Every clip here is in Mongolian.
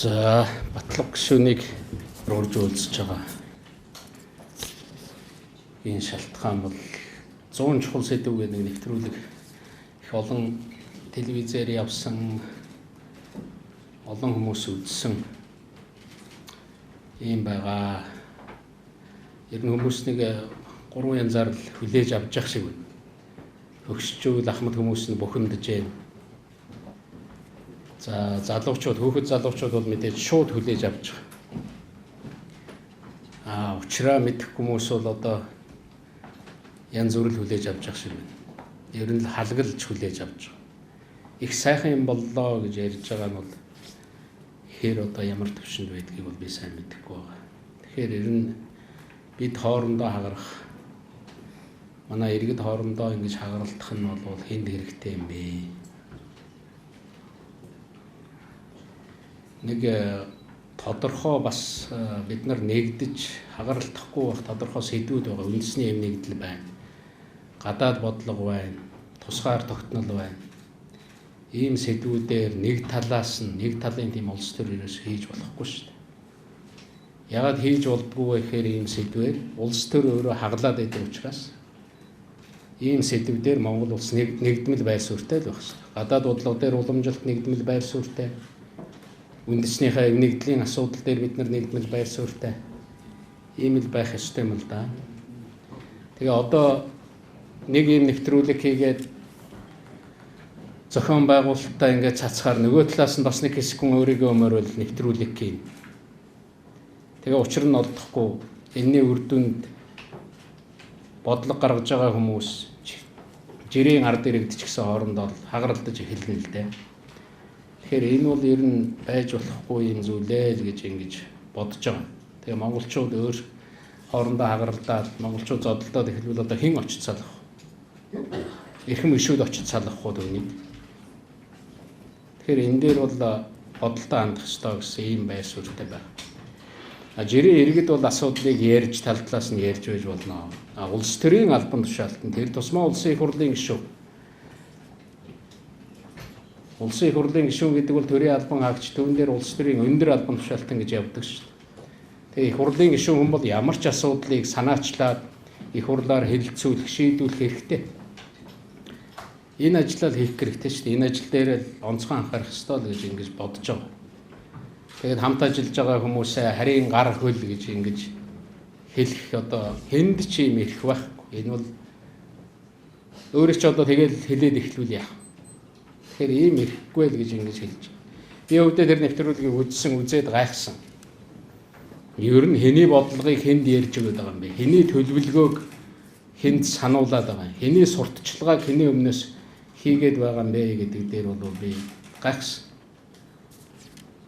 За, Батлаг гишүүнийг урьж уулзж байгаа. Энэ шалтгаан бол 100 чухал сэдэв гэдэг нэг нэвтрүүлэг их олон телевизээр явсан, олон хүмүүс үзсэн ийм байгаа. Ер нь хүмүүс нэг гурван янзаар л хүлээж авч явах шиг байна. Хөгшчүүл ахмад хүмүүс нь бухимдаж байна. За, залуучууд, хүүхэд залуучууд бол мэдээж шууд хүлээж авч байгаа. Аа, учраа мэдэх хүмүүс бол одоо янз бүр л хүлээж авч явах шиг байна. Ер нь л халгалж хүлээж авч байгаа. Их сайхан юм боллоо гэж ярьж байгаа нь бол хэр одоо ямар төвшөнд байдгийг бол би сайн мэдэхгүй байгаа. Тэгэхээр ер нь бид хоорондоо хагарах, манай иргэд хоорондоо ингэж хагаралтах нь бол хүнд хэрэгтэй юм бэ? Нэг тодорхой бас бид нар нэгдэж хагаралтахгүй байх тодорхой сэдвүүд байгаа. Үндэсний эм нэгдэл байна. Гадаад бодлого байна. Тусгаар тогтнол байна. Ийм сэдвүүдээр нэг талаас нь нэг талын тийм улс төр ерөөс хийж болохгүй шүү дээ. Ягаад хийж болдгоо вэ гэхээр ийм сэдвээр улс төр өөрөө хаглаад байдаг учраас ийм сэдвүүдээр Монгол улс нэгдмэл байр суурьтай л байх шүү дээ. Гадаад бодлого дээр уламжилт нэгдмэл байр суурьтай. Үндэснийхээ нэгдлийн асуудал дээр бид нар нэгдмэл байр суурьтай. Ийм л байх ёстой юм л да. Тэгээ одоо нэг ийм нэвтрүүлэг хийгээд зохион байгуулалтаа ингээд цацхаар нөгөө талаас нь бас нэг хэсэг хүн өөрийгөө өмөрвөл нэвтрүүлэг хийн. Тэгээ учир нь олдохгүй энэний үр дүнд бодлого гаргаж байгаа хүмүүс жирийн ард иргэд ч гэсэн хоорондоо хагаралдаж эхэлнэ л дээ. Тэгэхээр энэ бол ер нь байж болохгүй юм зүйлээ л гэж ингэж бодож байгаа. Тэгээ монголчууд өөр хоорондоо хагаралдаад монголчууд зодолдоод эхэлвэл одоо хэн очиж салах вэ? Эрхэм ишүүд очиж салах уу түүнийг? Тэгэхээр энэ дээр бол бодолтой хандах ёстой гэсэн ийм байр суурьтай байна. А жирийн иргэд бол асуудлыг ярьж тал талаас нь ярьж байж болно. А улс төрийн албан тушаалт нь тэр тусмаа улсын их хурлын гишүүн. Улсын их хурлын гишүүн гэдэг бол төрийн албан хаагч, түүн дээр улс төрийн өндөр албан тушаалтан гэж явдаг шүү дээ. Тэгээ их хурлын гишүүн хүн бол ямар ч асуудлыг санаачлаад их хурлаар хэлэлцүүлэх, шийдвүлэх хэрэгтэй. Энэ ажлаа л хийх хэрэгтэй шүү дээ. Энэ ажил дээр л онцгой анхаарах ёстой л гэж ингэж бодож байгаа. Тэгээд хамт ажиллаж байгаа хүмүүсээ харийн гар хөл гэж ингэж хэлэх одоо хүнд ч юм эрх байхгүй. Энэ бол өөрөө ч одоо тэгэл хэлээд эхлүүл яах. Тэгэхээр ийм эрхгүй л гэж ингэж хэлж байгаа. Би өвдөө тэр нэвтрүүлгийг үзсэн, үзээд гайхсан. Ер нь хэний бодлогыг хүнд ярьж өгöd байгаа юм бэ? Хэний төлөвлөгөөг хүнд сануулад байгаа юм? Хэний сурталчилгааг хэний өмнөөс хийгээд байгаа юм бэ гэдэг дээр бол би гайхсан.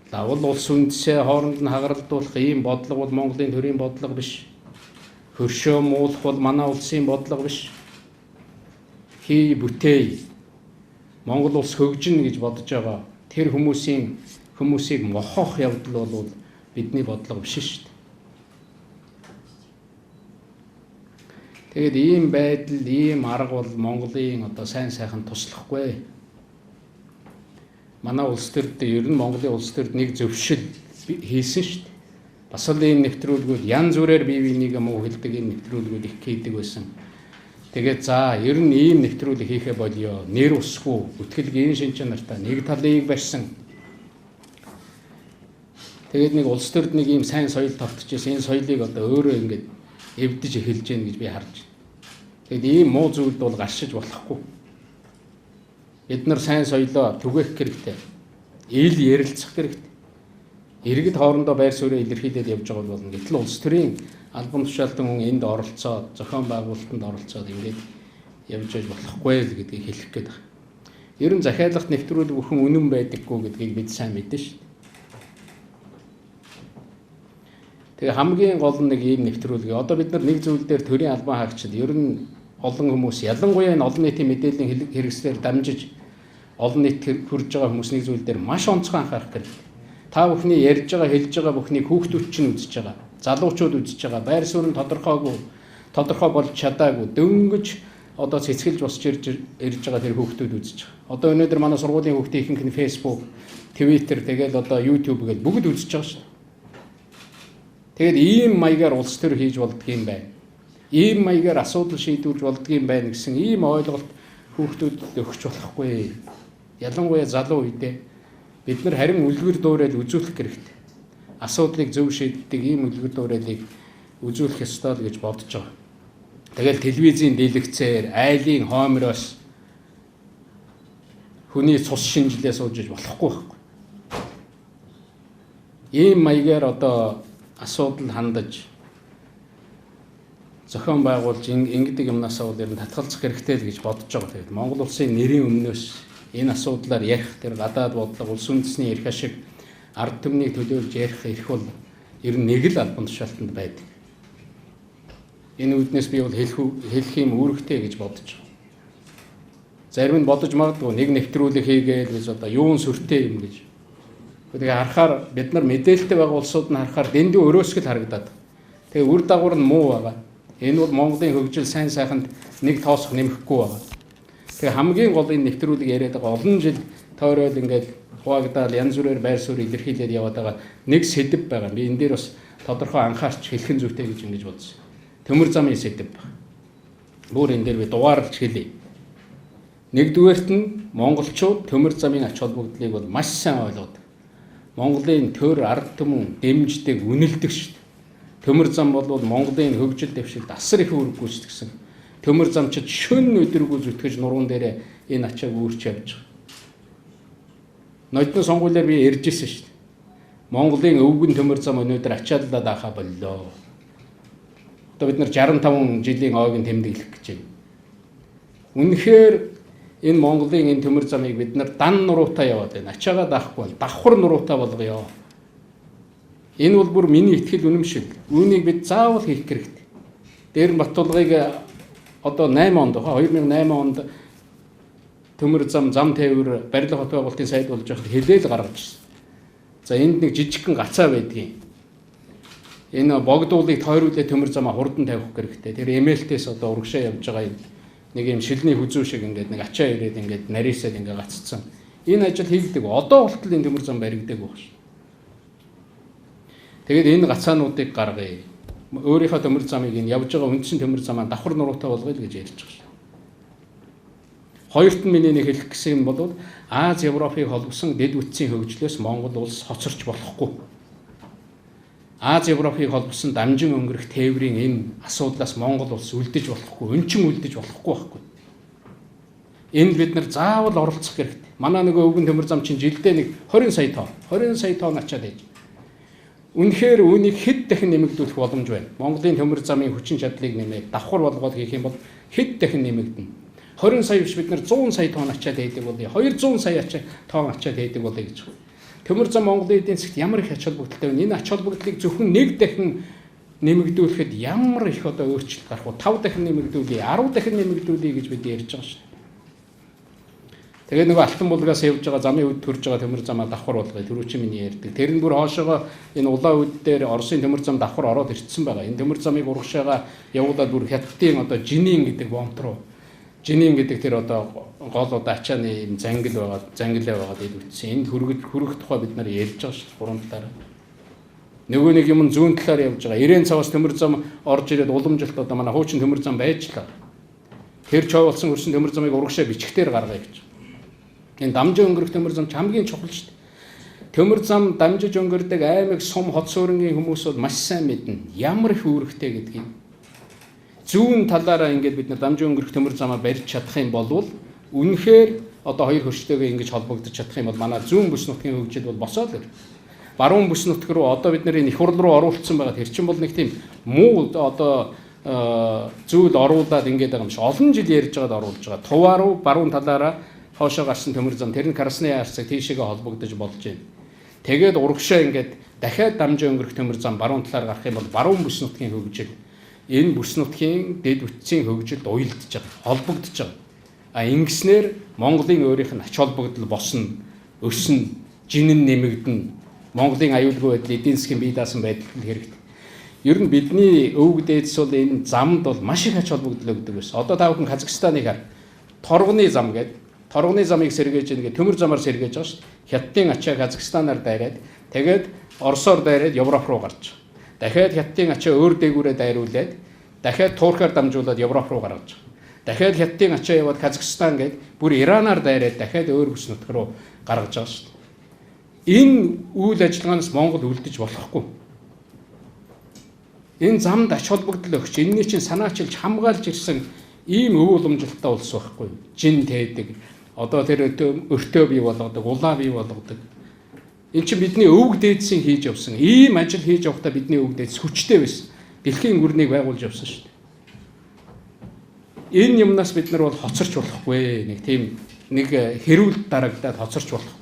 Лавл улс үндэсээ хооронд нь хагаралдуулах ийм бодлого бол Монголын төрийн бодлого биш. Хөршөө муулах бол манай улсын бодлого биш. Хий бүтээе. Монгол улс хөгжинэ гэж бодож байгаа тэр хүмүүсийг мохох явдал бол бидний бодлого биш шүү дээ. Тэгээд ийм байдал, ийм арга бол Монголын одоо сайн сайхан туслахгүй. Манай улс төрд ер нь Монголын улс төрд нэг зөвшил хийсэн шүү дээ. Бас л ийм нэвтрүүлгүүд янз бүрээр бие биенийг муу хэлдэг ийм нэвтрүүлгүүд их хийдэг байсан. Тэгээд за ер нь ийм нэвтрүүлэг хийхэ болио. Нэр усгүй, бүтгэл гин шин чанартай нэг талыг барьсан. Тэгээд нэг улс төрд нэг ийм сайн соёл тогтчихсэн. Энэ соёлыг одоо өөрөө ингээд эвдэж эхэлж гин гэж би харж байна. Тэгээд ийм муу зүйлд бол гаршиж болохгүй. Бид нар сайн соёлоо түгээх хэрэгтэй. Ил ярилцах хэрэгтэй. Иргэд хоорондоо байр суурийг илэрхийлээд явж байгаа болно. Гэтэл улс төрийн албан тушаалтан хүн энд оролцоод, зохион байгуулалтанд оролцоод ингээд явж байж болохгүй л гэдгийг хэлэх гээд байна. Ер нь захиалгат нэвтрүүлэг бүхэн үнэн байдаггүй гэдгийг бид сайн мэднэ шүү дээ. Тэгээ хамгийн гол нь нэг ийм нэвтрүүлэг. Одоо бид нар нэг зүйл дээр төрийн албан хаагчид ер нь олон хүмүүс ялангуяа энэ олон нийтийн мэдээллийн хэрэгслээр дамжиж олон нийт хүрж байгаа хүмүүс нэг зүйл дээр маш онцгой анхаарах хэрэгтэй. Та бүхний ярьж байгаа, хэлж байгаа бүхнийг хүүхдүүд чинь үзэж байгаа, залуучууд үзэж байгаа, байр суурь нь тодорхойгүй, тодорхой болж чадаагүй, дөнгөж одоо цэцгэлж босч ирж байгаа тэр хүүхдүүд үзэж байгаа. Одоо өнөөдөр манай сургуулийн хүүхдийн ихэнх нь Facebook, Twitter, тэгэл одоо YouTube гэж бүгд үзэж байгаа шүү. Тэгээд ийм маягаар улс төр хийж болдгийм байна. Ийм маягаар асуудал шийдвэрлэж болдгийм байна гэсэн ийм ойлголт хүүхдүүдэд өгч болохгүй. Ялангуяа залуу үедээ бид нар харин үлгэр дуурайл үзүүлэх хэрэгтэй. Асуудлыг зөв шийддэг ийм үлгэр дуурайлыг үзүүлэх ёстой л гэж бодож байгаа. Тэгэл телевизийн дэлгэцээр, айлын хоомроос хүний цус шинжилээ сууж иж болохгүй байхгүй. Ийм маягаар одоо асуудал хандаж зохион байгуулж ингэдэг юмнасаа бол ер нь татгалзах хэрэгтэй л гэж бодож байгаа. Тэгээд Монгол улсын нэрийн өмнөөс энэ асуудлаар ярих, тэр гадаад бодлого, улс үндэсний эрх ашиг, ард түмнийг төлөөлж ярих эрх бол ер нь нэг л албан тушаалтанд байдаг. Энэ үүднээс би бол хэлэх юм үүрэгтэй гэж бодож байгаа. Зарим нь бодож магадгүй нэг нэвтрүүлэг хийгээл гэж одоо юун сүртэй юм гэж. Тэгээ харахаар бид нар мэдээлэлтэй байгаа улсууд нь харахаар дэндүү өрөөсгөл харагдаад. Тэгээ үр дагавар нь муу байгаа. Энэ бол Монголын хөгжил сайн сайханд нэг тоосох нэмэхгүй байгаа. Тэгээ хамгийн гол энэ нэвтрүүлэг яриад байгаа олон жил тойрол ингээд хуваагдаад янз бүрээр байр суурь илэрхийлээд яваад байгаа нэг сэдэв байгаа. Би энэ дээр бас тодорхой анхаарч хэлэх нь зүйтэй гэж ингэж бодсон. Төмөр замын сэдэв. Бүр энэ дээр би дугаарлаж хэлье. Нэгдүгээрт нь монголчууд төмөр замын ач холбогдлыг бол маш сайн ойлгодог. Монголын төр ард түмэн дэмждэг, үнэлдэг шүү дээ. Төмөр зам бол Монголын хөгжил дэвшилд асар их үүрэг гүйцэтгсэн. Төмөр замчид шөнө өдөргүй зүтгэж нуруунд дээрээ энэ ачааг үүрч явж байгаа. Нодны сонгуулиар би ярьж ирсэн шүү дээ. Монголын өвгөн төмөр зам өнөөдөр ачааллаад ахаа боллоо. Одоо бид нар 65 жилийн ойг нь тэмдэглэх гэж байна. Үнэхээр энэ Монголын энэ төмөр замыг бид нар дан нуруутай яваад байна. Ачаагаа даахгүй бол давхар нуруутай болгоё. Энэ бол бүр миний итгэл үнэмшил. Үүнийг бид заавал хийх хэрэгтэй. Дээр нь Баттулгыг одоо 8 онд 2008 онд төмөр зам зам тээвэр барилга хот байгуулалтын сайд болж байхад хэлээл гаргаж ирсэн. За энд нэг жижигхэн гацаа байдгийн. Энэ богдуулыг тойруулээ төмөр замаа хурдан тавих хэрэгтэй. Тэр эмээлтээс одоо урагшаа явж байгаа юм нэг юм шилний хүзүү шиг ингээд нэг ачаа ирээд ингээд нарийсаад ингээд гаццсан. Энэ ажил хийгдэг. Одоо болтол энэ төмөр зам баригдаагүй байна ш. Тэгээд энэ гацаануудыг гаргая. Өөрийнхөө төмөр замыг энэ явж байгаа үндсэн төмөр замаа давхар нуруутай болгоё л гэж ярьж байгаа ш. Хоёрт нь миний нэг хэлэх гэсэн юм бол Аз Европыг холбосон дэд бүтцийн хөгжлөөс Монгол улс хоцорч болохгүй. Аз Европыг холбосон дамжин өнгөрөх тээврийн энэ асуудлаас Монгол улс үлдэж болохгүй, өнчин үлдэж болохгүй байхгүй. Энд бид нар заавал оролцох хэрэгтэй. Манай нөгөө өвгөн төмөр зам чинь жилдээ нэг 20 сая тонн, 20 сая тонн ачаад байж. Үнэхээр үүнийг хэд дахин нэмэгдүүлэх боломж байна. Монголын төмөр замын хүчин чадлыг нэмээд давхар болгоод хийх юм бол хэд дахин нэмэгдэнэ. 20 сая биш бид нар 100 сая тонн ачаад хийдэг болъё. 200 сая тонн ачаад хийдэг болъё гэж. Төмөр зам Монголын эдийн засагт ямар их ач холбогдолтой вэ? Энэ ач холбогдлыг зөвхөн нэг дахин нэмэгдүүлэхэд ямар их одоо өөрчлөлт гарах вэ? 5 дахин нэмэгдүүлье, 10 дахин нэмэгдүүлье гэж бид ярьж байгаа шүү дээ. Тэгээд нөгөө Алтан булгаас явж байгаа замын үд төрж байгаа төмөр замаа давхар болгоё. Түрүү чи миний ярьдаг. Тэр нь бүр хоошоогоо энэ улаан үд дээр Оросын төмөр зам давхар ороод ирсэн байгаа. Энэ төмөр замыг урагшаага явуулаад бүр Хятадын одоо Жинин гэдэг бомт руу, Жинин гэдэг тэр одоо гол одоо ачааны юм зангил байгаа, зангилаа байгаа дэд үтсэн. Энд хүрэх тухай бид нар ярьж байгаа шүү дээ гурван талаараа. Нөгөө нэг юм зүүн талаар явж байгаа. 90 цаваас төмөр зам орж ирээд уламжилт одоо манай хуучин төмөр зам байж л. Тэр чоолсон хөрсөн төмөр замыг урагшаа бичгтэр гаргая гэж. Энэ дамжин өнгөрөх төмөр зам ч хамгийн чухал шүү дээ. Төмөр зам дамжиж өнгөрдөг аймаг, сум, хот суурингийн хүмүүс бол маш сайн мэднэ. Ямар их үүрэгтэй гэдгийг. Зүүн талаараа ингээд бид нар дамжин өнгөрөх төмөр замаа барьж чадах юм бол үнэхээр одоо хоёр хөрштөөгөө ингэж холбогдож чадах юм бол манай зүүн бүс нутгийн хөгжил бол босоод ир. Баруун бүс нутг руу одоо бид нарын их хурл руу оруулсан байгаа. Тэр чинь бол нэг тийм муу одоо зүйл оруулаад ингээд байгаа юм шиг олон жил ярьж байгаад оруулж байгаа. Туваа руу баруун талаараа хоошоо гарсан төмөр зам тэр нь Красны Ярцэг тийшээгээ холбогдож болж байна. Тэгээд урагшаа ингээд дахиад дамжин өнгөрөх төмөр зам баруун талаар гарах юм бол баруун бүс нутгийн хөгжил энэ бүс нутгийн дэд бүтцийн хөгжилд уялдж байгаа, холбогдож байгаа. А ингэснээр Монголын өөрийнх нь ач холбогдол босно, өснө, жинэн нэмэгдэнэ. Монголын аюулгүй байдал, эдийн засгийн бие даасан байдал хэрэгтэй. Ер нь бидний өвөг дээдс бол энэ замд бол маш их ач холбогдол өгдөг байсан. Одоо та бүхэн Казахстаныг хар. Торгоны зам гэдэг. Торгоны замыг сэргээж гэнэ гэх төмөр замаар сэргээж байгаа шүү дээ. Хятадын ачаа Казахстанаар дайраад тэгээд Оросоор дайраад Европ руу гарч. Дахиад Хятадын ачаа өөр дээгүүрээ дайруулад дахиад Туркаар дамжуулаад Европ руу гаргаж. Дахиад Хятадын ачаа яваад Казахстан гээд бүр Иранаар дайраад дахиад өөр бүс нутг руу гаргаж байгаа шүү дээ. Энэ үйл ажиллагаанаас Монгол үлдэж болохгүй. Энэ замд ач холбогдол өгч, энэний чинь санаачилж хамгаалж ирсэн ийм өв уламжилттай улс байхгүй. Жин тээдэг, одоо тэр өртөө бий болгодог, улаа бий болгодог. Энэ чинь бидний өвөг дээдсийн хийж явсан. Ийм ажил хийж явахдаа бидний өвөг дээдс хүчтэй байсан. Дэлхийн гүрнийг байгуулж явсан шүү дээ. Энэ юмнаас бид нар бол хоцорч болохгүй. Нэг тийм нэг хэрүүлд дарагдаад хоцорч болохгүй.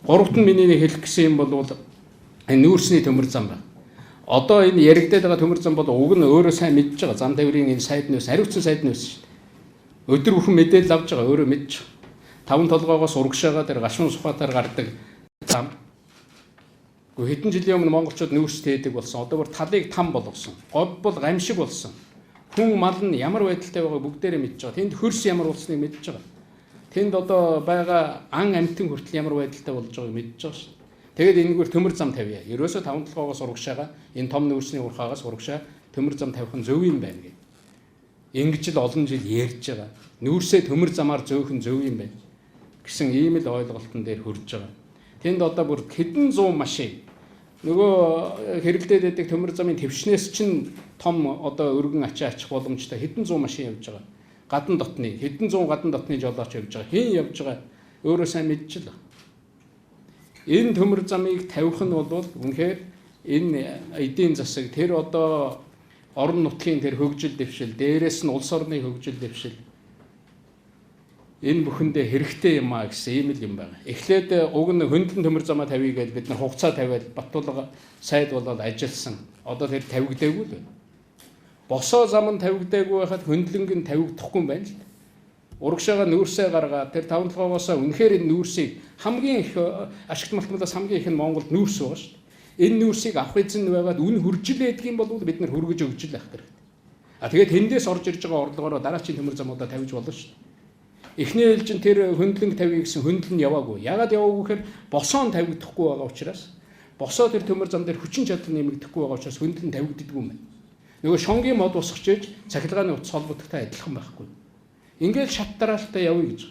Гуравт нь миний нэг хэлэх гэсэн юм бол энэ нүүрсний төмөр зам байна. Одоо энэ яригдаад байгаа төмөр зам бол уг нь өөрөө сайн мэдж байгаа. Зам тээврийн энэ сайд нь хариуцсан сайд нь байсан шүү дээ. Өдөр бүхэн мэдээлэл авч байгаа, өөрөө мэдж байгаа. Таван толгоогоос урагшаага тэр гашуун сухатаар гардаг зам. Гэхдээ хэдэн жилийн өмнө монголчууд нүүрс тээдэг болсон. Одоо бүр талыг там болгосон. Говь бол гамшиг болсон. Хүн мал нь ямар байдалтай байгааг бүгдээрээ мэдж байгаа. Тэнд хөрс ямар болсныг мэдж байгаа. Тэнд одоо байгаа ан амьтан хүртэл ямар байдалтай болж байгааг мэдж байгаа шүү дээ. Тэгээд энэгээр төмөр зам тавья. Ерөөсөө таван толгоогоос урагшаага энэ том нүүрсний урхаагаас урагшаа төмөр зам тавих нь зөв юм байна гэх. Ингэж л олон жил ярьж байгаа. Нүүрсээ төмөр замаар зөөх нь зөв юм байна гэсэн ийм л ойлголтон дээр хүрж байгаа. Тэнд одоо бүр хэдэн зуун машин нөгөө хэрэлдээд байдаг төмөр замын твшнээс чинь том одоо өргөн ачаа ачих боломжтой хэдэн зуун машин явж байгаа. Гадна дотны хэдэн зуун гадна дотны жолооч явж байгаа. Хэн явж байгаа өөрөө сайн мэдчихлээ. Энэ төмөр замыг тавих нь бол үнэхээр энэ эдийн засаг тэр одоо орон нутгийн тэр хөгжил дэвшил, дээрээс нь улс орны хөгжил дэвшил энэ бүхэндээ хэрэгтэй юм а гэсэн ийм л юм байна. Эхлээд уг нь хөндлөн төмөр замаа тавья гэж бид нар хугацаа тавиад Баттулга сайд болоод ажилласан. Одоо тэр тавигдаагүй л байна. Босоо зам нь тавигдаагүй байхад хөндлөнг нь тавигдахгүй юм байна л. Урагшаага нүүрсээ гаргаад тэр таван толгоогоос үнэхээр энэ нүүрсийг хамгийн их ашигт малтмалаас хамгийн их нь Монголд нүүрс байгаа шүү дээ. Энэ нүүрсийг авах эзэн байгаад үн хөржилээдэг юм бол бид нар хөргөж өгч л байх хэрэгтэй. А тэгээд тэндээс орж ирж байгаа орлогоороо дараачийн төмөр замуудаа тавьж болно шүү дээ. Эхний ээлжин тэр хөндлөнг тавья гэсэн хөндлөн яваагүй. Яагаад яваагүй гэхээр босоо нь тавигдахгүй байгаа учраас босоо тэр төмөр зам дээр хүчин чадал нэмэгдэхгүй байгаа учраас хөндлөн тавигддаггүй юм байна. Нөгөө шонгийн мод усгаж иж цахилгааны утас холбогдохтой адилхан байхгүй. Ингээл шат дараалтаа явъя гэж.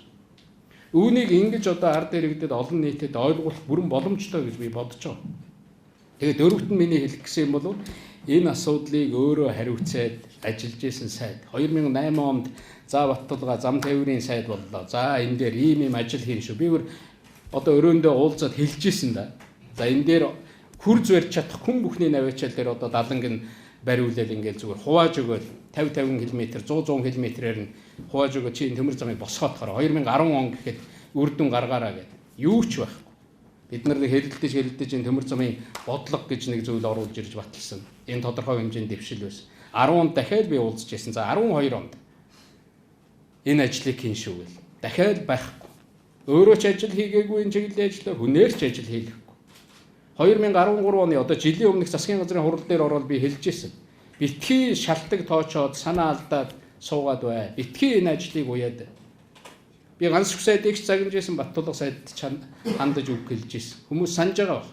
Үүнийг ингэж одоо ард иргэдэд олон нийтэд ойлгуулах бүрэн боломжтой гэж би бодож байгаа. Тэгээд дөрөвт нь миний хэлэх гэсэн юм бол энэ асуудлыг өөрөө хариуцаад ажиллаж исэн сайд 2008 онд за Баттулга зам тээврийн сайд боллоо. За энэ дээр ийм ийм ажил хийн шүү. Би бүр одоо өрөөндөө уулзаад хэлж исэн да. За энэ дээр хурц барьж чадах хүн бүхний наваачаал дээр одоо даланг нь бариулал ингээл зүгээр хувааж өгөөл 50 50 км 100 100 км-ээр нь хувааж өгөө чи энэ төмөр замыг босгоодохоор 2010 он гэхэд үр дүн гаргаараа гэд. Юу ч байхгүй. Бид нар нэг хэрэлдэж энэ төмөр замын бодлого гэж нэг зүйл оруулж ирж баталсан. Энэ тодорхой хэмжээнд дэвшил байсан. 10 онд дахиад би уулзж байсан. За 12 онд энэ ажлыг хийн шүү гэл. Дахиад байхгүй. Өөрөө ч ажил хийгээгүй энэ чиглэлийн ажлаа хүнээр ч ажил хийлгэхгүй. 2013 оны одоо жилийн өмнөх засгийн газрын хурал дээр ороод би хэлж ирсэн. Битгий шалтаг тоочоод санаа алдаад суугаад бай. Битгий энэ ажлыг уяад. Би ганц их сайдыг ч загнаж исэн, Баттулга сайд хандаж үг хэлж исэн. Хүмүүс санаж байгаа баг.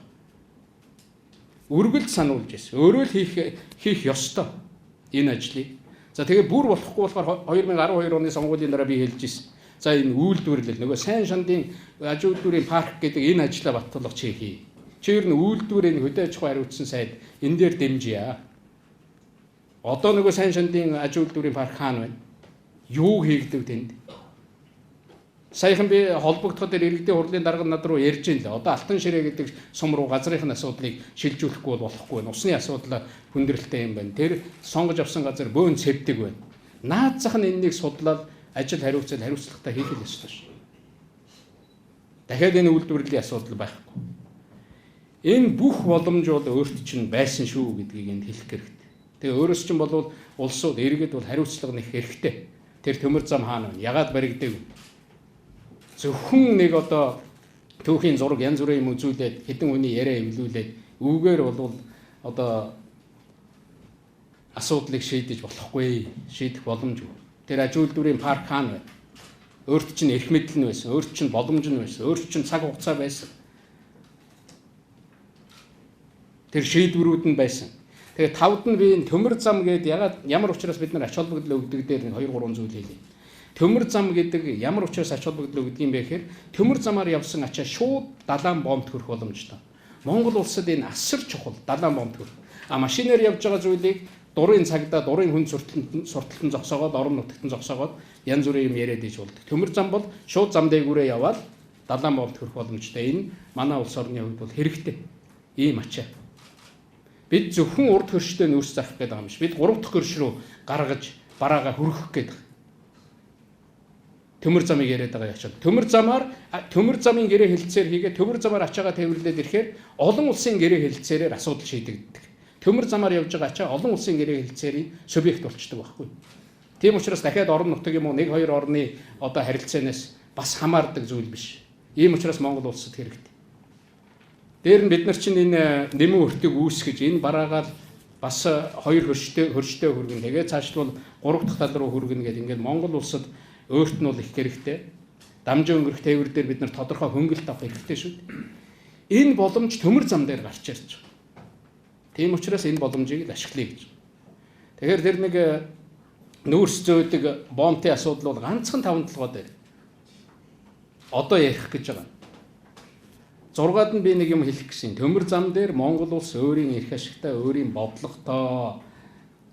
Үргэлж сануулж исэн. Өөрөө л хийх ёстой энэ ажлыг. За тэгээ бүр болохгүй болохоор 2012 оны сонгуулийн дараа би хэлж исэн. За энэ үйлдвэрлэл нөгөө сайн шандын аж үйлдвэрийн парк гэдэг энэ ажлаа Баттулга чи хий. Чи ер нь үйлдвэрийн хөдөө аж ахуй хариуцсан сайд энэ дээр дэмжийа. Одоо нөгөө сайн шандын аж үйлдвэрийн парк хаана байна? Юу хийгдэв тэнд? Саяхан би холбогдоход тэр иргэдийн хурлын дарга над руу ярьж ин л. Одоо Алтан ширээ гэдэг сум руу газрын асуудлыг шилжүүлэхгүй бол болохгүй байна. Усны асуудал хүндрэлтэй юм байна. Тэр сонгож авсан газар бөөн цэвдэг байна. Наад зах нь энэнийг судлаад ажил хариуцал хариуцлагатай хийх л ёстой шүү. Дахиад энэ үйлдвэрлэлийн асуудал байхгүй. Энэ бүх боломж бол өөрт чинь байсан шүү гэдгийг энд хэлэх хэрэгтэй. Тэгээ өөрөөс чинь болвол улсууд иргэд бол хариуцлага нэх хэрэгтэй. Тэр төмөр зам хаана вэ? Ягаад баригдав? Зөвхөн нэг одоо түүхийн зураг янз бүрийн юм үзүүлээд хэдэн хүний яриа эвлүүлээд үүгээр бол одоо асуудлыг шийдэж болохгүй. Шийдэх боломжгүй. Тэр аж үйлдвэрийн парк хаана вэ? Өөрт чинь эрх мэдэл нь байсан, өөрт чинь боломж нь байсан, өөрт чинь цаг хугацаа байсан. Тэр шийдвэрүүд нь байсан. Тэгээ тавд нь би энэ төмөр зам гээд ягаад ямар учраас бид нар ач холбогдол өгдөг дээр нэг 2 3 зүйл хэлье. Төмөр зам гэдэг ямар учраас ач холбогдол өгдөг юм бэ гэхээр төмөр замаар явсан ачаа шууд далайн бомбд хүрэх боломжтой. Монгол улсад энэ асар чухал далайн бомбд хүрэх. А машинаар явж байгаа зүйлийг дурын цагдаа дурын хүн сурталтан зогсоогоод орон нутагт нь зогсоогоод янз бүрийн юм яриад иж болдог. Төмөр зам бол шууд зам дээгүүрээ яваад далайн бомбд хүрэх боломжтой. Энэ манай улс орны хувьд бол хэрэгтэй. Ийм ачаа. Бид зөвхөн урд хөрштэй нүүрс зарах гэдэг юм биш. Бид 3 дахь хөрш рүү гаргаж бараагаа хүргэх гэдэг. Төмөр замыг яриад байгаа ячаа. Төмөр замаар төмөр замын гэрээ хэлцээр хийгээ төмөр замаар ачаагаа тээвэрлээд ирэхээр олон улсын гэрээ хэлцээрээр асуудал шийдэгддэг. Төмөр замаар явж байгаа ачаа олон улсын гэрээ хэлцээрийн субъект болчдөг байхгүй. Тийм учраас дахиад орон нутаг юм уу 1 2 орны одоо харилцаанаас бас хамаардаг зүйл биш. Ийм учраас Монгол улсад хэрэгтэй. Дээр нь бид нар чинь энэ нэмэн өртөг үүсгэж энэ бараагаа бас хоёр хөрштэй хүргэн. Тэгээ цаашлбал 3 дахь тал руу хүргэнэ гэдэг ингээд Монгол улсад өөрт нь бол их хэрэгтэй. Дамжин өнгөрөх тээвэр дээр бид нар тодорхой хөнгөлт авах хэрэгтэй шүү дээ. Энэ боломж төмөр зам дээр гарч ирж байгаа. Тийм учраас энэ боломжийг л ашиглая гэж. Тэгэхээр тэр нэг нүүрс зөөдөг бомтын асуудал бол ганцхан таван толгой дээр одоо ярих гэж байгаа. 6-ад нь би нэг юм хэлэх гэсэн. Төмөр зам дээр Монгол улс өөрийн эрх ашигтай, өөрийн бодлоготой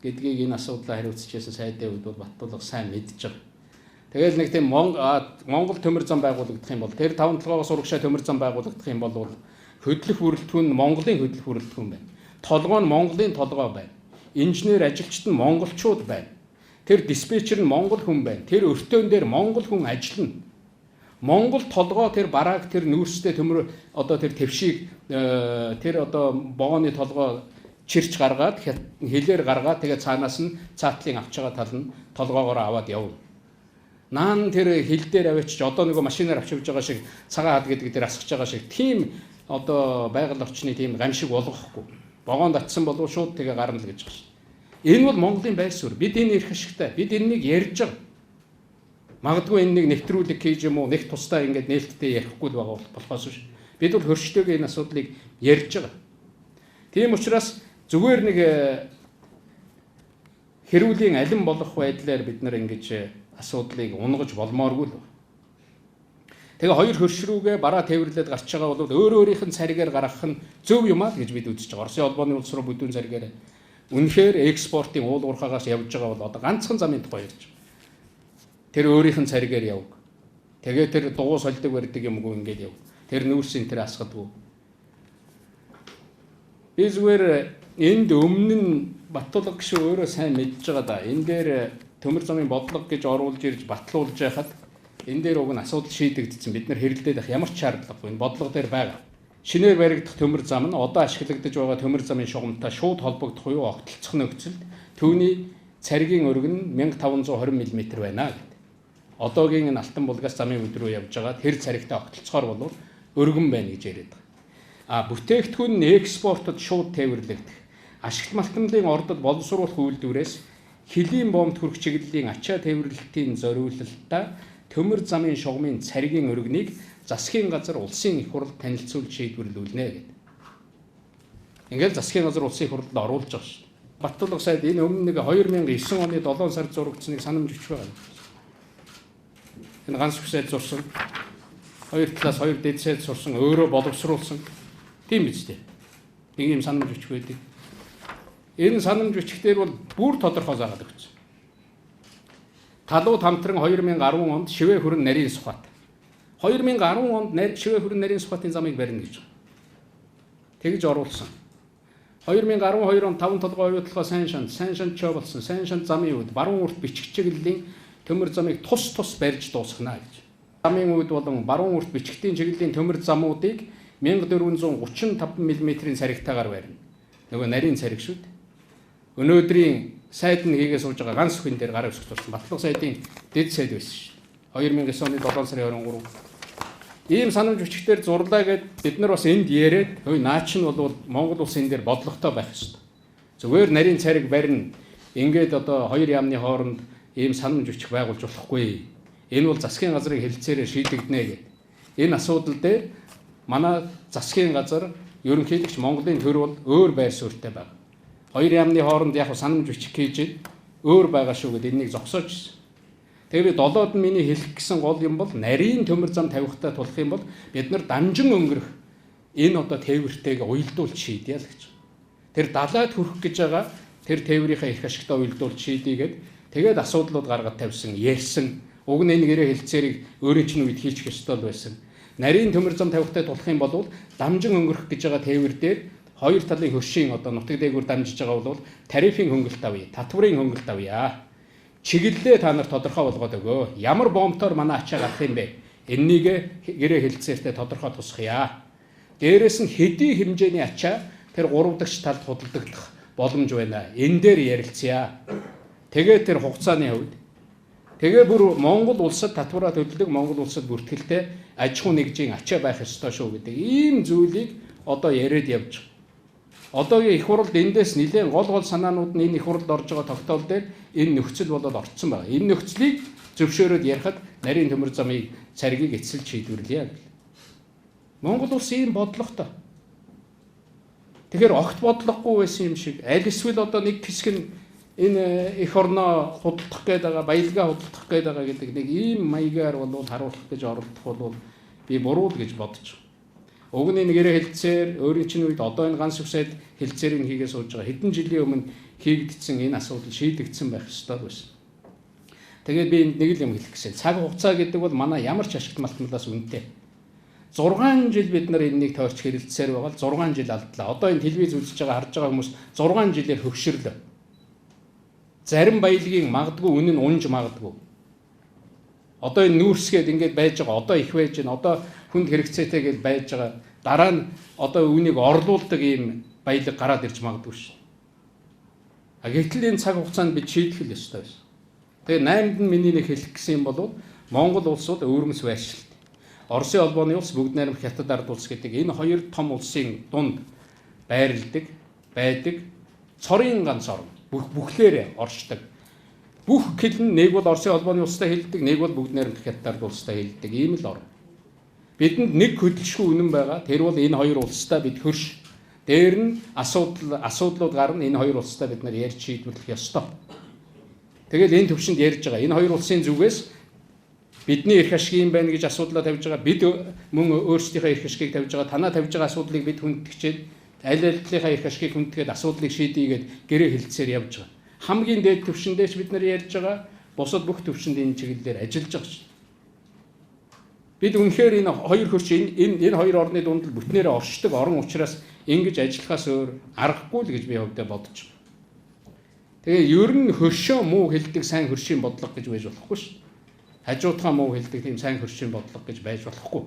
гэдгийг энэ асуудлаа хариуцж байсан сайдын хувьд бол Баттулга сайн мэдж байгаа. Тэгэл нэг тийм Монгол төмөр зам байгуулагдах юм бол тэр таван толгоогоос урагшаа төмөр зам байгуулагдах юм бол хөдлөх бүрэлдэхүүн нь Монголын хөдлөх бүрэлдэхүүн байна. Толгой нь Монголын толгой байна. Инженер ажилчид нь монголчууд байна. Тэр диспетчер нь монгол хүн байна. Тэр өртөөн дээр монгол хүн ажиллана. Монгол толгой тэр барааг тэр нүүрстэй төмөр одоо тэр твшийг тэр одоо вогооны толгой чирч гаргаад хилээр гаргаад тэгээ цаанаас нь цаатлын авч байгаа тал нь толгоогоор аваад явна. Наан тэр хил дээр авчиж одоо нөгөө машинаар авч явж байгаа шиг цагаан хад гэдэг дээр асгаж байгаа шиг тийм одоо байгаль орчны тийм гамшиг болгохгүй. Вогоонд татсан болов шууд тэгээ гарна л гэж байгаа шин. Энэ бол Монголын байр суурь. Бид энэ эрх ашигтай. Бид энэнийг ярьж байгаа. Магадгүй энэ нэг нэвтрүүлэг хийж юм уу нэг тусдаа ингээд нээлттэй ярихгүй л байгаа болохоос биш. Бид бол хөрштэйгээ энэ асуудлыг ярьж байгаа. Тийм учраас зүгээр нэг хэрүүлийн алин болох байдлаар бид нар ингэж асуудлыг унгаж болмооргүй л байна. Тэгээ хоёр хөрш рүүгээ бараа тээвэрлээд гарч байгаа бол өөр өөрийнх нь царгаар гаргах нь зөв юм аа гэж бид үзэж байгаа. Оросын холбооны улс руу бүдүүн царгаар үнэхээр экспортын уул уурхаагаас явж байгаа бол одоо ганцхан замын тухай ярьж байгаа. Тэр өөрийнх нь царгаар яв. Тэгээ тэр дугуй сольдог барьдаг юмгүй ингээд яв. Тэр нүүрсийн тэр асгадгүй. Би зүгээр энд өмнө нь Баттулга гişүү өөрөө сайн мэдж байгаа да. Энэ дээр төмөр замын бодлого гэж оруулж ирж батлуулж яхад энэ дээр уг нь асуудал шийдэгдсэн. Бид нар хэрэлдээд байх ямар ч шаардлагагүй. Энэ бодлого дээр байгаа. Шинээр баригдах төмөр зам нь одоо ашиглагдаж байгаа төмөр замын шугамтай шууд холбогдох буюу огтлцох нөхцөлд түүний царгийн өргөн нь 1520 мм байна гэдэг. Одоогийн энэ Алтан булгаас замын үд рүү явж байгаа тэр царигтай огтлцохоор бол өргөн байна гэж яриад байгаа. А бүтээгдэхүүн нь экспортод шууд тээвэрлэгдэх. Ашигт малтамлын ордод боловсруулах үйлдвэрээс хөлийн бомбд хүрэх чиглэлийн ачаа тээвэрлэлтийн зориулалтаа төмөр замын шугамын царгийн өргөнийг засгийн газар улсын их хурлд танилцуулж шийдвэрлүүлнэ гэдэг. Ингээл засгийн газар улсын их хурлд оруулж байгаа шүү дээ. Баттулга сайд энэ өмнө нэг 2009 оны 7 сард зурагдсаныг санамж өчж байгаа. Энэ ганц сайд зурсан. Хоёр талаас хоёр дэд сайд зурсан, өөрөө боловсруулсан. Тийм биз дээ. Нэг юм санамж өчг байдаг. Энэ санамж бичгээр бол бүр тодорхой заагаад өгсөн. Талууд хамтран 2010 онд шивээ хүрэн нарийн сухат. 2010 онд шивээ хүрэн нарийн сухатын замыг барина гэж. Тэгж оруулсан. 2012 онд таван толгой оюу толгой сайн шанд чоо болсон. Сайн шанд замын үед баруун урт бичиг чиглэлийн төмөр замыг тус тус барьж дуусгана гэж. Замын үед болон баруун урт бичгтийн чиглэлийн төмөр замуудыг 1435 мм-ийн царигтайгаар барина. Нөгөө нарийн цариг шүү дээ. Өнөөдрийн сайд нь хийгээ сууж байгаа ганц хүн дээр гар өсгөх турсан. Батлах сайдын дэд сайд байсан шүү дээ. 2009 оны 7 сарын 23. Ийм санамж бичгээр зурлаа гэд бид нар бас энд яриад, хөөе наа чинь бол Монгол улсын дээр бодлоготой байх ёстой. Зүгээр нарийн цариг барина. Ингээд одоо хоёр яамны хооронд ийм санамж бичих байгуулж болохгүй. Энэ бол засгийн газрын хэлцээрээ шийдэгдэнэ гэдэг. Энэ асуудал дээр манай засгийн газар ерөнхийлөгч Монголын төр бол өөр байр суурьтай байна. Хоёр яамны хооронд яг санамж бичих гэж өөр байгаа шүү гэдээ энэнийг зогсоож ирсэн. Тэгээ би долоод нь миний хэлэх гэсэн гол юм бол нарийн төмөр зам тавихтаа тулах юм бол бид нар дамжин өнгөрөх энэ одоо тээвэртэйг уялдуулж шийдье л гэж. Тэр далайд хүрэх гэж байгаа тэр тээврийнхээ эрх ашигтай уялдуулж шийдье гэд тэгээд асуудлууд гаргаад тавьсан, ярьсан. Уг нь энэ гэрээ хэлцээрийг өөрийн чинь үед хийчих ёстой л байсан. Нарийн төмөр зам тавихтай тулах юм бол дамжин өнгөрөх гэж байгаа тээвэр дээр хоёр талын хөршийн одоо нутаг дээгүүр дамжиж байгаа бол тарифын хөнгөлт авъя, татварын хөнгөлт авъя. Чиглэлээ та нар тодорхой болгоод өгөө. Ямар бомтоор манай ачаа гарах юм бэ? Эннийг гэрээ хэлцээртэй тодорхой тусгая. Дээрээс нь хэдий хэмжээний ачаа тэр гурав дахь талд худалдагдах боломж байна. Энэ дээр ярилцъя. Тэгээд тэр хугацааны хувьд тэгээ бүр Монгол улсад татвараа төлдөг Монгол улсад бүртгэлтэй аж ахуй нэгжийн ачаа байх ёстой шүү гэдэг ийм зүйлийг одоо яриад явж байгаа. Одоогийн их хурлд эндээс нэлээд гол гол санаанууд нь энэ их хурлд орж байгаа тогтоол дээр энэ нөхцөл болоод орцсон байна. Энэ нөхцөлийг зөвшөөрөөд ярихад нарийн төмөр замыг царгийг эцэлж шийдвэрлэе гэл. Монгол улс ийм бодлоготой. Тэгэхээр огт бодлогогүй байсан юм шиг аль эсвэл одоо нэг хэсэг нь энэ эх орноо худалдах гээд байгаа, баялгаа худалдах гээд байгаа гэдэг нэг ийм маягаар бол харуулах гэж оролдох бол би буруу л гэж бодож байгаа. Уг нь энэ гэрээ хэлцээр өөрийн чинь үед одоо энэ ганц үсэд хэлцээрийг хийгээ сууж байгаа. Хэдэн жилийн өмнө хийгдсэн энэ асуудал шийдэгдсэн байх ёстой байсан. Тэгээд би энд нэг л юм хэлэх гэсэн. Цаг хугацаа гэдэг бол манай ямар ч ашигт малтмалаас үнэтэй. 6 жил бид нар энэнийг тойрч хэрэлдсээр байгаа л 6 жил алдлаа. Одоо энэ телевиз үзэж байгаа харж байгаа хүмүүс 6 жилээр хөгшөрлөө. Зарим баялагын магадгүй үнэн нь унж магадгүй. Одоо энэ нүүрсгээд ингээд байж байгаа. Одоо их байж байна. Одоо хүнд хэрэгцээтэй гэж байж байгаа. Дараа нь одоо үүнийг орлуулдаг ийм баялаг гараад ирж магадгүй шин. А гэтэл энэ цаг хугацаанд бид шийдэх л ёстой байсан. Тэгээ 8-нд нь миний нэг хэлэх гэсэн юм бол Монгол улс бол өвөрмөц байршилт. Оросын холбооны улс, бүгд найрамдах Хятад ард улс гэдэг энэ хоёр том улсын дунд байрладаг, байдаг цорын ганц орн. Бүх бүхлээрээ оршдог. Бүх хэл нь нэг бол Оросын холбооны улстай хэлдэг, нэг бол бүгд найрамдах Хятад ард улстай хэлдэг ийм л орн. Бидэнд нэг хөдөлшгүй үнэн байгаа. Тэр бол энэ хоёр улстай бид хөрш. Дээр нь асуудлууд гарна. Энэ хоёр улстай бид нар ярьж шийдвэрлэх ёстой. Тэгэл энэ төвшөнд ярьж байгаа. Энэ хоёр улсын зүгээс бидний эрх ашиг юм байна гэж асуудлаа тавьж байгаа. Бид мөн өөрсдийнхээ эрх ашигыг тавьж байгаа. Танаа тавьж байгаа асуудлыг бид хүндэтгэж аль аль талынхаа эрх ашигыг хүндэтгээд асуудлыг шийдье гэд гэрээ хэлцээр явж байгаа. Хамгийн дээд төвшөндөөч бид нар ярьж байгаа. Бусад бүх төвшөнд энэ чиглэлээр ажиллаж байгаа шүү. Бид үнэхээр энэ хоёр хөрш энэ хоёр орны дунд л бүтнээрээ оршдог орон учраас ингэж ажиллахаас өөр аргагүй л гэж би хувьдаа бодож байна. Тэгээ ер нь хөршөө муу хэлдэг сайн хөршийн бодлого гэж байж болохгүй шүү. Хажуутхаа муу хэлдэг тийм сайн хөршийн бодлого гэж байж болохгүй.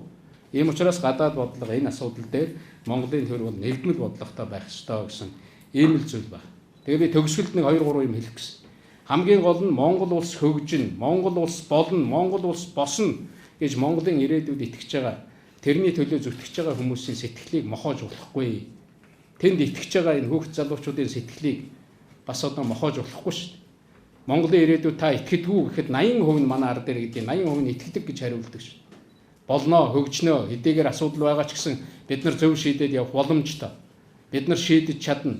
Ийм учраас гадаад бодлого энэ асуудал дээр Монголын төр бол нэгдмэл бодлоготой байх ёстой гэсэн ийм л зүйл байна. Тэгээ би төгсгөлд нэг 2 3 юм хэлэх гэсэн. Хамгийн гол нь Монгол улс хөгжинэ, Монгол улс болно, Монгол улс босно гэж Монголын ирээдүйд итгэж байгаа, тэрний төлөө зүтгэж байгаа хүмүүсийн сэтгэлийг мохоож болохгүй. Тэнд итгэж байгаа энэ хүүхд залуучуудын сэтгэлийг бас одоо мохоож болохгүй шүү дээ. Монголын ирээдүйд та итгэдэггүй гэхэд 80% нь манай ард иргэдийн 80% нь итгэдэг гэж хариулдаг шүү. Болно, хөгжнөө, хэдийгээр асуудал байгаа ч гэсэн бид нар зөв шийдээд явах боломжтой. Бид нар шийдэж чадна.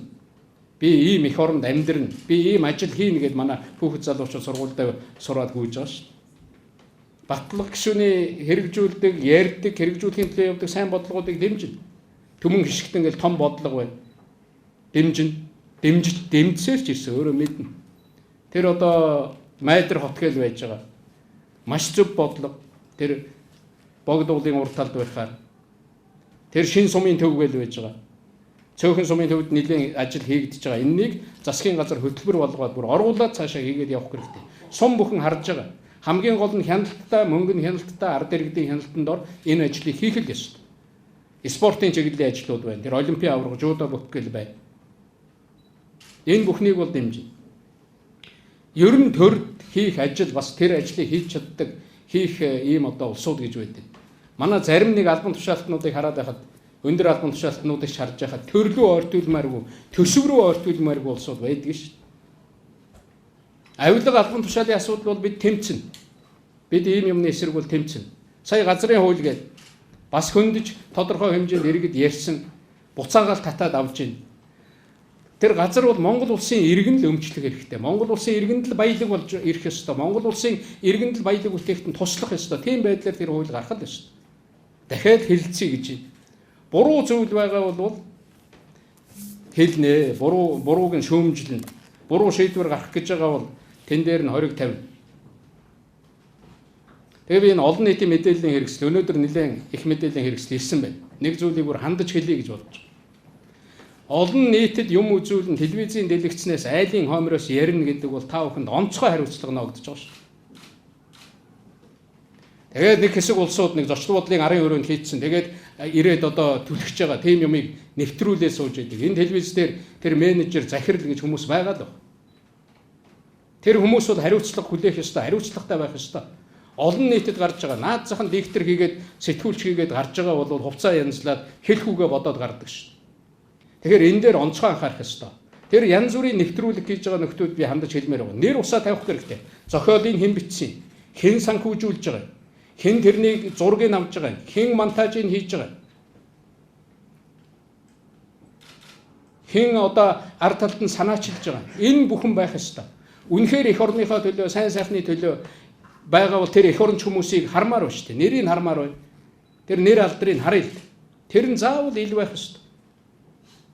Би ийм эх оронд амьдрна. Би ийм ажил хийнэ гэд манай хүүхэд залуучууд сургуультай сураад гүйж байгаа шүү. Батлага гишүүний хэрэгжүүлдэг, ярьдаг, хэрэгжүүлэхийн төлөө явдаг сайн бодлогоодыг дэмжинэ. Түмэн хишгт ингээл том бодлого байна. Дэмжинэ. Дэмжиж дэмжсээр ч ирсэн өөрөө мэднэ. Тэр одоо Майдар хот гээл байж байгаа. Маш зөв бодлого. Тэр богд уулын урд талд байхаар тэр шин сумын төв гээл байж байгаа. Цөөхөн сумын төвд нэлээд ажил хийгдэж байгаа. Энэнийг засгийн газар хөтөлбөр болгоод бүр оруулаад цаашаа хийгээд явах хэрэгтэй. Сум бүхэн харж байгаа. Хамгийн гол нь хяналттай, мөнгө нь хяналттай, ард иргэдийн хяналтанд ор энэ ажлыг хийх л ёстой. Спортын чиглэлийн ажлууд байна. Тэр олимпийн аварга, жудо бөкгөл байна. Энэ бүхнийг бол дэмжинэ. Ер нь төрд хийх ажил бас тэр ажлыг хийж чаддаг, хийх ийм одоо улсууд гэж байдаг. Манай зарим нэг албан тушаалтнуудыг хараад байхад өндөр албан тушаалтнуудыг шарж байхад төрлөө ойртуулмааргүй, төсөв рүү ойртуулмааргүй улсууд байдаг шүү. Авилга албан тушаалын асуудал бол бид тэмцэнэ. Бид ийм юмны эсрэг бол тэмцэнэ. Сая газрын хууль гээд бас хөндөж тодорхой хэмжээнд иргэд ярьсан, буцаагаал татаад авч байна. Тэр газар бол Монгол улсын иргэн л өмчлөх хэрэгтэй. Монгол улсын иргэнд л баялаг болж ирэх ёстой. Монгол улсын иргэнд л баялаг бүтээхэд нь туслах ёстой. Тийм байдлаар тэр хууль гарах л ёстой. Дахиад хэлэлцье гэж байна. Буруу зүйл байгаа бол хэлнэ. Бурууг нь шүүмжлэнэ. Буруу шийдвэр гарах гэж байгаа бол тэн дээр нь хориг тавина. Тэгээ би энэ олон нийтийн мэдээллийн хэрэгсэл өнөөдөр нэлээд их мэдээллийн хэрэгсэл ирсэн байна. Нэг зүйлийг бүр хандаж хэлье гэж бодож байна. Олон нийтэд юм үзүүлэн телевизийн дэлгэцнээс айлын хомроос ярина гэдэг бол та бүхэнд онцгой хариуцлага ногдож байгаа шүү. Тэгээд нэг хэсэг улсууд нэг зочлол бодлын арын өрөөнд хийцэн. Тэгээд ирээд одоо түлхэж байгаа тийм юмыг нэвтрүүлээ сууж идэг. Энэ телевиз дээр тэр менежер захирал гэж хүмүүс байгаа л баг. Тэр хүмүүс бол хариуцлага хүлээх ёстой, хариуцлагатай байх ёстой. Олон нийтэд гарч байгаа наад зах нь диктор хийгээд сэтгүүлч хийгээд гарч байгаа бол хувцаа янзлаад хэлэх үгээ бодоод гардаг шүү. Тэгэхээр энэ дээр онцгой анхаарах ёстой. Тэр янз бүрийн нэвтрүүлэг хийж байгаа нөхдүүд би хандаж хэлмээр байгаа. Нэр усаа тавих хэрэгтэй. Зохиолыг хэн бичсэн? Хэн санхүүжүүлж байгаа? Хэн тэрнийг зургийг авч байгаа? Хэн монтажийг хийж байгаа? Хэн одоо ард талд нь санаачилж байгаа? Энэ бүхэн байх ёстой. Үнэхээр эх орныхоо төлөө, сайн сайхны төлөө байгаа бол тэр эх оронч хүмүүсийг хармаар байна шүү дээ. Нэрийг хармаар байна. Тэр нэр алдрыг харъя л. Тэр нь заавал ил байх ёстой.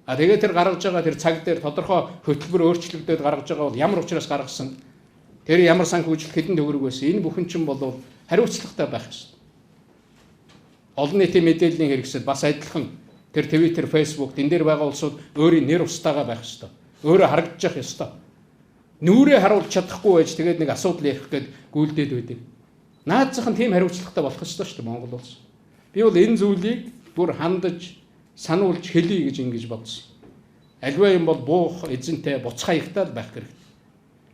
А тэгээд тэр гаргаж байгаа тэр цаг дээр тодорхой хөтөлбөр өөрчлөгдөд гаргаж байгаа бол ямар учраас гаргасан, тэр ямар санхүүжилт хэдэн төгрөг байсан, энэ бүхэн чинь бол хариуцлагатай байх ёстой. Олон нийтийн мэдээллийн хэрэгсэл бас адилхан тэр Twitter, Facebook тэн дээр байгаа улсууд өөрийн нэр устаагаа байх ёстой. Өөрөө харагдчих ёстой. Нүрээ харуулж чадахгүй байж тэгээд нэг асуудал ярих гээд гүйлдээд байдаг. Наад зах нь тийм хариуцлагатай болох ёстой шүү дээ Монгол улс. Би бол энэ зүйлийг бүр хандаж сануулж хэлье гэж ингэж бодсон. Альва юм бол буух эзэнтэй буцхаа ихтэй л байх хэрэгтэй.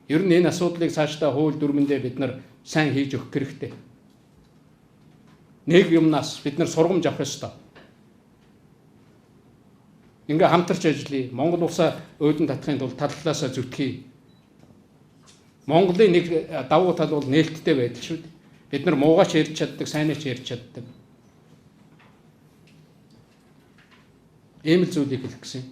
Ер нь энэ асуудлыг цаашдаа хууль дүрмэндээ бид нар сайн хийж өгөх хэрэгтэй. Нэг юмнаас бид нар сургамж авах ёстой. Ингээ хамтарч ажиллая. Монгол улсаа өөдөн татахын тулд таллаасаа зүтгэе. Монголын нэг давуу тал бол нээлттэй байдал шүү дээ. Бид нар муугаач ярьж чаддаг, сайнаач ярьж чаддаг. Ийм л зүйлийг хэлэх гэсэн.